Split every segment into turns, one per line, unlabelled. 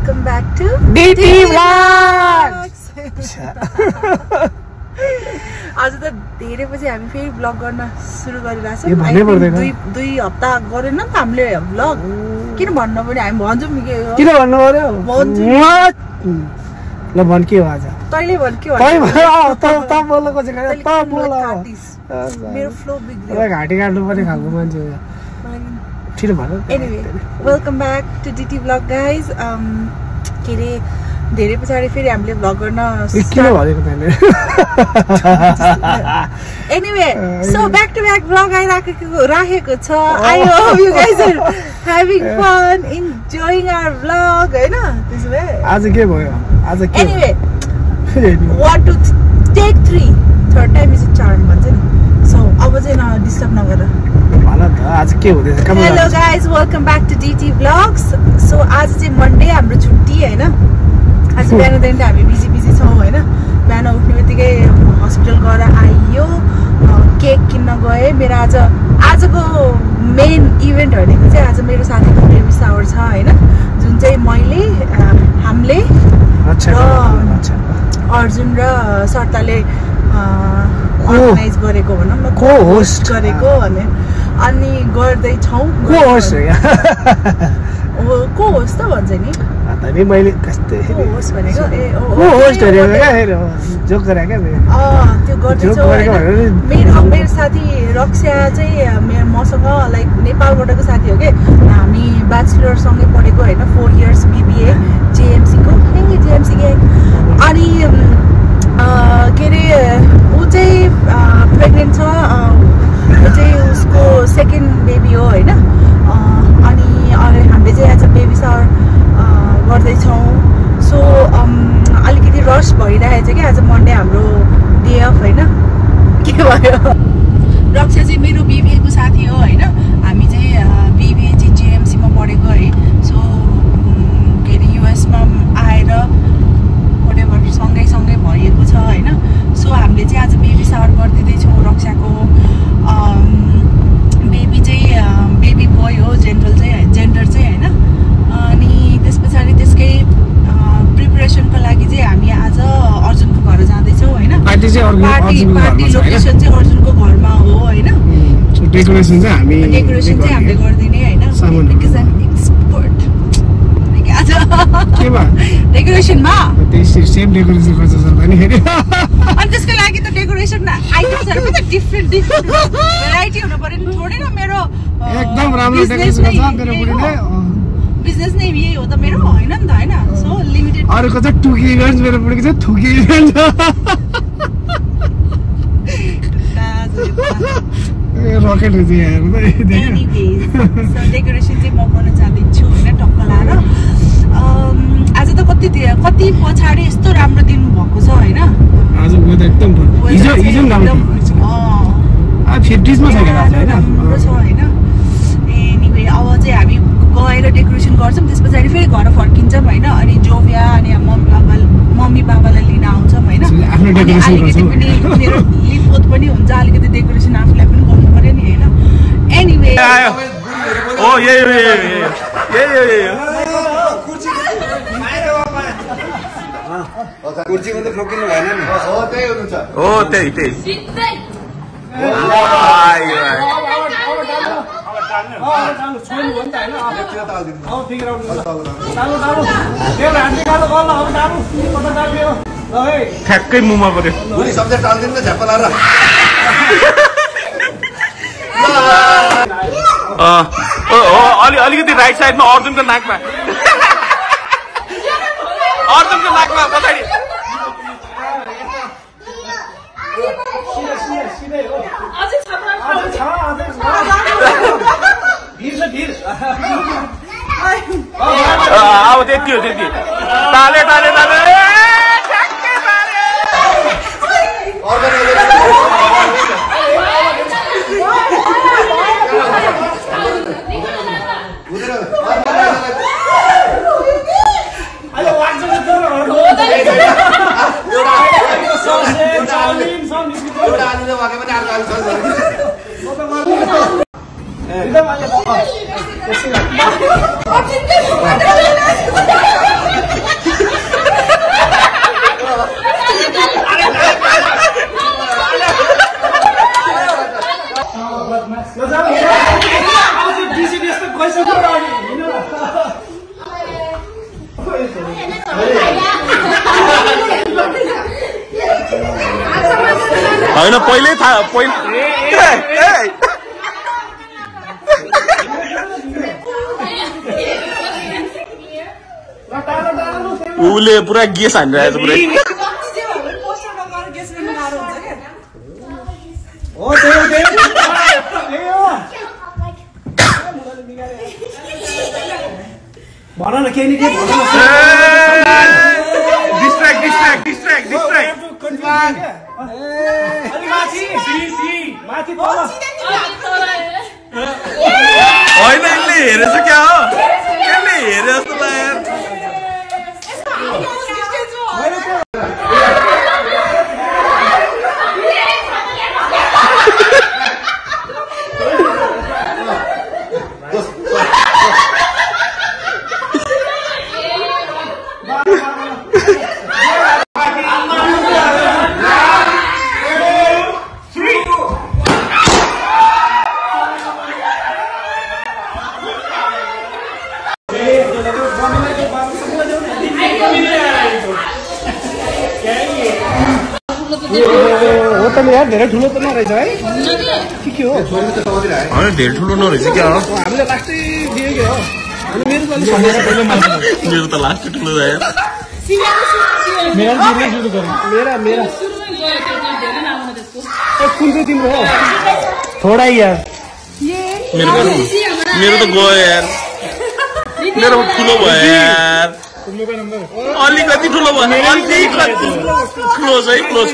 Welcome back to
DT Vlogs.
आज त धेरै पछि हामी फेरि ब्लग गर्न सुरु गरिरहेछौँ। दुई हप्ता गरेन त हामीले ब्लग। किन भन्नु पनि हामी भन्छौँ के हो?
किन भन्नु पर्यो? ल भन के हो आज?
तैले भन के हो?
त बोलेको चाहिँ त बोल।
मेरो फ्लो बिग्रियो।
घाँटी काट्नु पर्ने खालको मान्छे हो। छिटो भन।
Anyway, welcome back to DT Vlog guys. के रे धेरै पछाडी फेरि हामीले भ्लग गर्न
किन भनेको थिएन।
Anyway, so back to back vlog राखेको छ. I hope you guys are having fun, enjoying our vlog, हैन? त्यसो भए
आज के भयो? आज के?
Anyway, 1 2 take 3. Third time is a charm भन्छ नि. So अब चाहिँ न डिस्टर्ब नगर.
भन त आज के हुँदैछ?
Hello guys, welcome back to DT Vlogs. So आज चाहिँ मन्डे हाम्रो छुट्टी हैन. आज बिहानदेखि त हामी बिजी छौँ हैन. बिहान उठ्ने बित्तिकै हस्पिटल गएर आइयो, केक किन्न गए. मेरो आजको मेन इभेन्ट भनेको चाहिँ आज मेरो साथीको बेबी सावर छ हैन, जुन चाहिँ मैले हामीले अर्जुन र सर्ताले अर्गनाइज गरेको भनौँ न,
को-होस्ट
गरेको भने अनि गर्दैछौँ। को-होस्ट त भन्छ नि
हामी मैले कस्तै
को-होस्ट भनेको
को-होस्ट भनेको क्या जोक गरे क्या
त्यो गर्दैछौँ। मेरो साथी रक्षा चाहिँ मसँग लाइक नेपालबाटको साथी हो कि, हामी ब्याचलरसँगै पढेको होइन, 4 years BBA JMC-को अनि के अरे ऊ चाहिँ प्रेग्नेन्ट छ, ऊ चाहिँ उसको सेकेन्ड बेबी हो होइन। अनि हामीले चाहिँ आज बेबी सावर गर्दैछौँ। सो अलिकति रस भइरहेको छ कि आज मन्डे हाम्रो डे अफ होइन। के भयो? रक्षा चाहिँ मेरो बिबिएको साथी हो होइन, हामी चाहिँ बिबिए चाहिँ JMC-मा पढेको है। सो के अरे युएसमा आएर सँगै भएको छ होइन। सो हामीले चाहिँ आज बेबी सावर गरिदिँदैछौँ रक्षाको। बेबी चाहिँ बेबी बोय हो, जेन्डर चाहिँ होइन। अनि त्यस पछाडि त्यसकै प्रिपरेसनको लागि चाहिँ हामी आज अर्जुनको घर जाँदैछौँ होइन। पार्टी लोकेसन चाहिँ अर्जुनको घरमा हो होइन।
डेकोरेसन चाहिँ हामीले
गरिदिने होइन। डेकोरेसनमा
सेम डेकोरेसन गर्छ सर पनि फेरि।
अनि त्यसको लागि त डेकोरेसन आइटम्सहरु पनि डिफ्रेन्ट भेराइटी हुनु पर्यो नि, थोरै न मेरो
एकदम राम्रो डेकोरेसन गर्छ मेरो बुढीले।
बिजनेस नै यही हो त मेरो, हैन नि त, हैन। सो लिमिटेड
अरूको चाहिँ टुकी इभेन्ट्स, मेरो बुढीको चाहिँ थुकी इभेन्ट। रकेट हुन्छ यहाँ
सो डेकोरेसन चाहिँ म गर्न चाहन्छु होइन, टक्क लाएर। आज त कति पछाडि यस्तो राम्रो दिन भएको छ होइन।
आज वेदर एकदम हिजो राम्रो छ 50s मा छ
राम्रो छ होइन। एनीवे अब चाहिँ हामी गएर डेकोरेसन गर्छौँ, त्यस पछाडि फेरि घर फर्किन्छौँ होइन। अनि जोभिया अनि मम्मी बाबालाई लिन आउँछौँ होइन। अलिकति पनि मेरो लिपोत पनि हुन्छ, अलिकति डेकोरेसन आफूलाई पनि गर्नु पर्यो नि होइन। एनीवे
कुर्सी पनि ठोकिनु भएन नि। हो त्यही हुनुहुन्छ।
हो त्यही ठ्याक्कै मुमा पर्यो।
सब्जेक्ट टाल्दिनु न झ्याप्प लाएर।
अलिकति राइट साइडमा अर्जुनको नाकमा पछाडि अब त्यति हो ताले होइन पहिल्यै थाहा उसले पुरा गेस हानिरहेको छ पुरै
भन न केही न केही भन
होइन यसले हेरेछ क्या हो यसले हेरे जस्तो लाग्यो
यार धेरै ठुलो त नरहेछ है के हो
होइन धेरै ठुलो नरहेछ क्या हो
हामीले लास्टै दियो क्या हो अनि मेरो
त लास्ट ठुलो रह्यो
मेरा कुन चाहिँ तिम्रो हो थोडा यार
मेरो त गयो यार मेरो ठुलो भयो यार अलिकति ठुलो भयो अलिकति क्लोज है क्लोज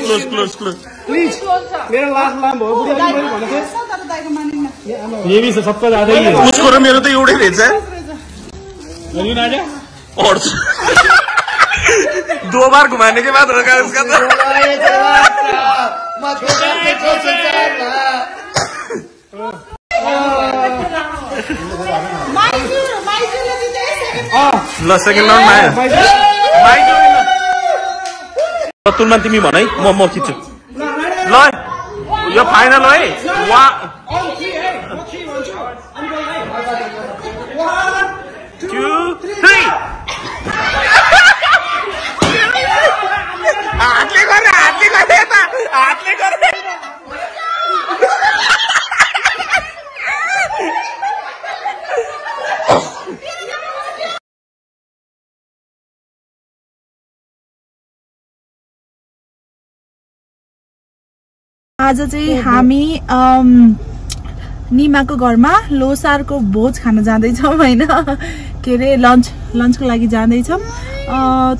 प्लिज मेरो लास्ट लाम हो बुढाले मैले भनेको ये भी सबका ज्यादा ही है
उसको र मेरो त एउटै रहेछ
अनि राजा
और 2 बार घुमाने के बाद होगा उसका तो ल सेकेन्ड राउन्डमा आयो तुलमा तिमी भन है म खिच्छु ल यो फाइनल है वा 1 2 3 हातले गरे
आज चाहिँ हामी निमाको घरमा लोसारको भोज खान जाँदैछौँ होइन के अरे लन्चको लागि जाँदैछौँ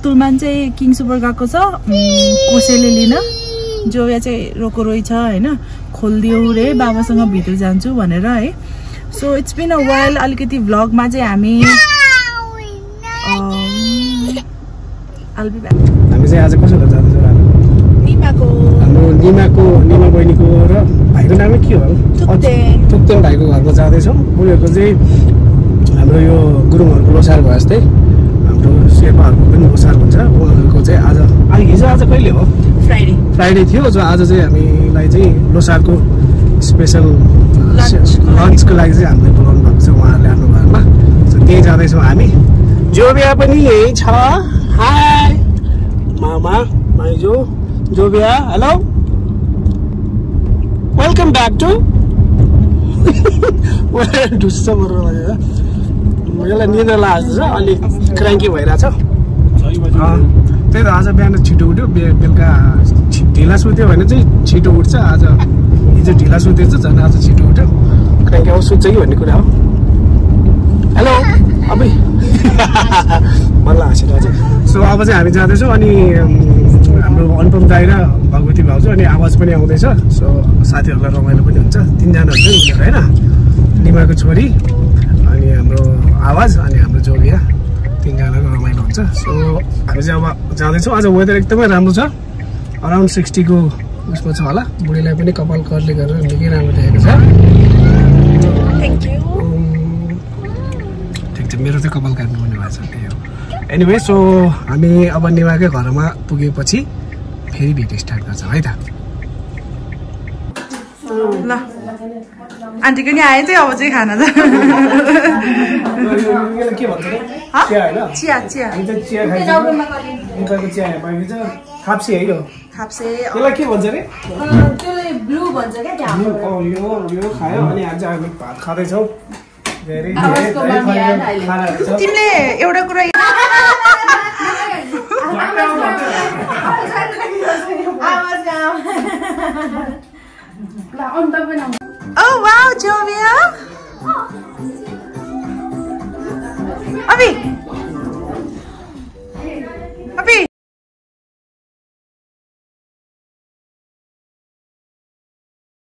तुलमान चाहिँ किङ सुपर गएको छ कोसेले लिन जो यहाँ चाहिँ रोकोरोई छ होइन खोलिदियो रे बाबासँग भित्र जान्छु भनेर है so it's been a while अलिकति भ्लगमा चाहिँ हामी
हामी चाहिँ आज कसरी जाँदैछौँ हाम्रो निमा बहिनीको र भाइको नामै के हो थुक्तेन भाइको घरमा जाँदैछौँ उनीहरूको चाहिँ हाम्रो यो गुरुङहरूको लोसार भयो जस्तै हाम्रो शेर्पाहरूको पनि लोसार हुन्छ उनीहरूको चाहिँ हिजो आज कहिले हो फ्राइडे थियो जो आज चाहिँ हामीलाई चाहिँ लोसारको स्पेसल लन्चको लागि चाहिँ हामीले बोलाउनु भएको छ उहाँहरूले आफ्नो घरमा त्यही जाँदैछौँ हामी जोबिया पनि यही छ हाई मामा MyJio जोबिया hello welcome back to ढुस्छ मर्नु लाग्यो यसलाई निद्रा लागेको छ अलिक क्राङ्की भइरहेछ त्यही त आज बिहान छिटो उठ्यो बेलुका ढिला सुत्यो भने चाहिँ छिटो उठ्छ आज हिजो ढिला सुतेछ झन् आज छिटो उठ्यो क्राङ्की अब सुत्छ कि भन्ने कुरा हो हेलो अबै मलाई हाँसिरहेको छ सो अब चाहिँ हामी जाँदैछौँ अनि हाम्रो अनुपम दाइ र भगवती भाउजू अनि आवाज पनि आउँदैछ सो साथीहरूलाई रमाइलो पनि हुन्छ 3 जना हुन्छ उनीहरू होइन निमाको छोरी अनि हाम्रो आवाज अनि हाम्रो जोगिया 3 जनाको रमाइलो हुन्छ सो हामी चाहिँ अब जाँदैछौँ आज वेदर एकदमै राम्रो छ अराउन्ड 60 को उसमा छ होला बुढीलाई पनि कपाल कर्ली गरेर निकै राम्रो देखेको छ ठिक छ मेरो चाहिँ कपाल काट्नु पर्ने भएको छ त्यही हो एनिवे सो हामी अब निमाकै घरमा पुगेपछि फेरि भिडियो स्टार्ट गर्छौँ है त ल
आन्टीको नि आयो चाहिँ अब चाहिँ खाना त
के भन्छ रे चिया हैन
चिया चिया
हामी त चिया खाइन्छ नेपालको चिया पाइन्छ खाप्से है यो
खाप्से
त्यसलाई के भन्छ रे
त्यसले ब्लू भन्छ क्या त्यहाँ
यो खायो अनि आज हामी भात खाँदैछौँ धेरै खाना
तिमीले एउटा कुरा Oh wow, Jovia!